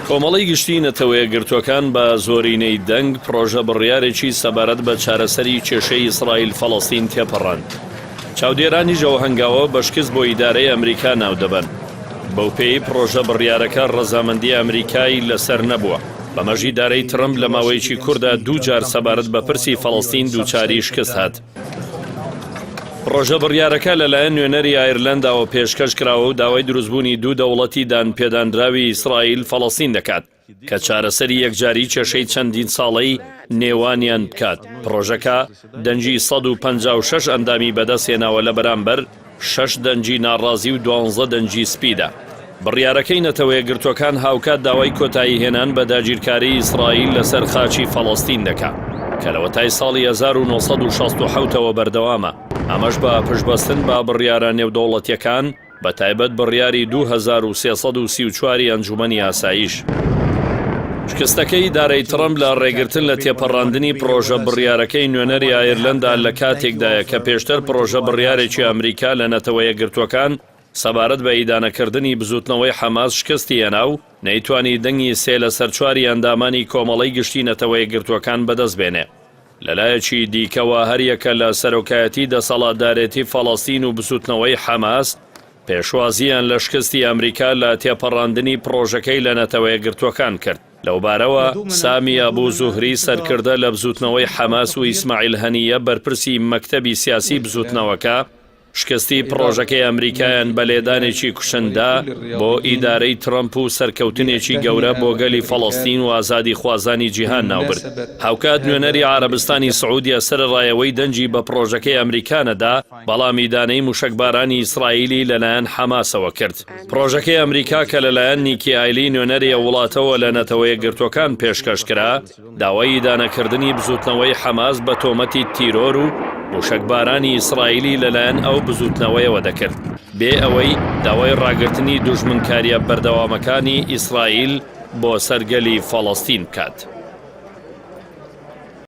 کۆمەڵەی گشتیی نەتەوەیەکگرتووەکان بە زۆرینەی دەنگ پڕۆژە بڕیارێکی سەبارەت بە چارەسەری کێشەی ئیسرائیل-فەڵەستین تێپەڕاند. چاودێرانیش ئەو هەنگاوە بە شکست بۆ ئیدارەی ئەمریکا ناودەبەن، بەوپێیەی پڕۆژە بڕیارەکە ڕەزامەندی ئەمریکای لەسەر نەبووە، بەمەش ئیدارەی ترەمپ لە ماوەیەکی کورتدا دووجار سەبارەت بە پرسی فەڵەستین دووچاری شکست هات. پڕۆژە بڕیارەکە لەلایەن نوێنەری ئایرلەنداوە پێشکەش کراوە و داوای دروستبوونی دوو دەوڵەتی دانپێدانراوی ئیسرائیل فەڵەستین دەکات کە چارەسەری یەکجاری کێشەی چەندین ساڵەی نێوانیان بکات. پڕۆژەکە دەنگی 156 ئەندامی بەدەستهێناوە لە بەرامبەر شەش دەنگی ناڕازی و دوانزە دەنگی سپیدا. بڕیارەکەی نەتەوەیەکگرتووەکان هاوکات داوای کۆتاییهێنان بە داگیرکاریی ئیسرائیل لەسەر خاکی فەڵەستین دەکات، کە لەوەتای ساڵی 1967 ەوە بەردەوامە، ئەمەش بە پشتبەستن بە بڕیارە نێودەوڵەتییەکان، بەتایبەت بڕیاری 2334 ی ئەنجومەنی ئاسایش. شکستەکەی ئیدارەی ترەمپ لە ڕێگرتن لە تێپەڕاندنی پڕۆژە بڕیارەکەی نوێنەری ئایرلەندا لە کاتێکدایە کە پێشتر پڕۆژە بڕیارێکی ئەمریکا لە نەتەوە یەکگرتووەکان سەبارەت بە ئیدانەکردنی بزووتنەوەی حەماس شکستی هێنا و نەیتوانی دەنگی سێ لەسەر چواری ئەندامانی کۆمەڵەی گشتی نەتەوە یەکگرتووەکان بەدەست بێنێ. لەلایەکی دیکەوە هەریەکە لە سەرۆکایەتی دەسەڵاتدارێتی فەڵەستین و بزووتنەوەی حەماس پێشوازییان لە شکستی ئەمریکا لە تێپەڕاندنی پڕۆژەکەی لە نەتەوەیەکگرتووەکان کرد. لەوبارەوە، سامی ئەبو زوهری سەرکردە لە بزووتنەوەی حەماس و ئیسماعیل هەنییە بەرپرسی مەکتەبی سیاسی بزووتنەوەکە، شکستی پڕۆژەکەی ئەمریکایان بە لێدانێکی کوشندە بۆ ئیدارەی ترەمپ و سەرکەوتنێکی گەورە بۆ گەلی فەڵەستین و ئازادیخوازانی جیهان ناوبرد. هاوکات نوێنەری عەرەبستانی سعودیە سەرەڕای ئەوەی دەنگی بە پڕۆژەکەی ئەمریکا نەدا، بەڵام ئیدانەی موشەکبارانی ئیسرائیلی لەلایەن حەماسەوە کرد. پڕۆژەکەی ئەمریکا کە لەلایەن نیکی هایلی نوێنەری ئەو وڵاتەوە لە نەتەوەیەکگرتووەکان پێشکەش کرا، داوای ئیدانەکردنی بزووتنەوەی حەماس بە تۆمەتی تیرۆر و موشەکبارانی ئیسرائیلی لەلایەن ئەو بزووتنەوەیەوە دەکرد، بێ ئەوەی داوای ڕاگرتنی دوژمنکارییە بەردەوامەکانی ئیسرائیل بۆ سەر گەلی فەڵەستین بکات.